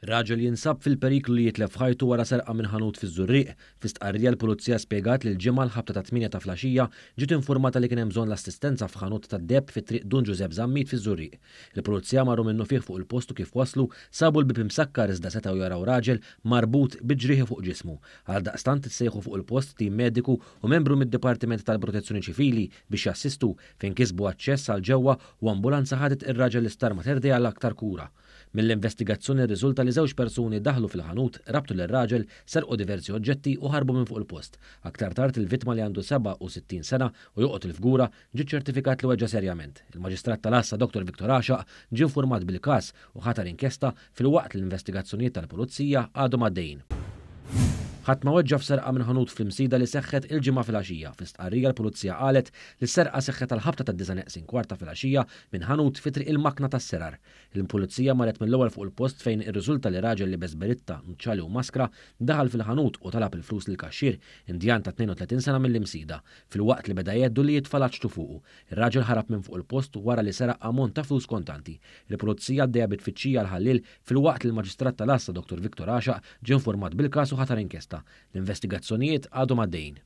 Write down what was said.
Raġel jinsab fil-periklu li jitlef ħajtu wara serqa minn ħanut fiż-Żurrieq. Fi stqarrija l-Pulizija spjegat li l-Ġimgħa l-ħabta tat-tmienja ta' flaxija ġiet infurmata li kien hemm bżonn l-assistenza f'ħanut tad-deheb fi Triq Dun Ġużepp Zammit fiż-Żurrieq. Il-Pulizija marru minnufih fuq il-post u kif waslu sabu l-bieb imsakkar iżda setgħu jaraw raġel marbut bi ġrieħi fuq ġismu. Għaldaqstant issejħu fuq il-post tim mediku u membru mid-Dipartiment tal-Protezzjoni Ċivili biex jassistu fejn kisbu aċċess għal ġewwa u ambulanza ħadet ir-raġel l-Isptar Mater Dei għal aktar kura. Mill-investigazzjoni rriżulta li żewġ persuni daħlu fil-ħanut, rabtu lir-raġel, serqu diversi oġġetti u ħarbu minn fuq il-post. Aktar tard il-vittma li għandu 67 sena u joqgħod il-Fgura ġie ċċertifikat li weġġa' serjament. Il-Maġistrat tal-Għassa Dottor Victor Għaxaq ġie infurmat bil-każ u ħatar inkjesta filwaqt li l-investigazzjonijiet tal-Pulizija għadhom għaddejjin. Ħadd ma weġġa' f'serqa minn ħanut fl-Imsida li seħħet il-Ġimgħa filgħaxija. Fi stqarrija l-Pulizija qalet li s-serqa seħħet għall-ħabta tad-disgħa neqsin kwart ta' filgħaxija minn ħanut fi Triq il-Makna tas-Serar. Il-Pulizija marret mill-ewwel fuq il-post fejn irriżulta li raġel liebes beritta, nuċċali u maskra daħal fil-ħanut u talab il-flus lill-kaxxier, Indjan ta' 32 sena mill-Imsida, filwaqt li beda jgħeddu li jitfa' l-aċtu fuqu. Ir-raġel ħarab minn fuq il-post wara li seraq ammont ta' flus kontanti. Il-Pulizija għaddejja bi tfittxija għall-ħalliel filwaqt li l-Maġistrat tal-Għassa Dottor Victor Għaxaq ġie infurmat bil-każ u ħatar inkjesta. L-investigazzjonijiet għadhom għaddejjin.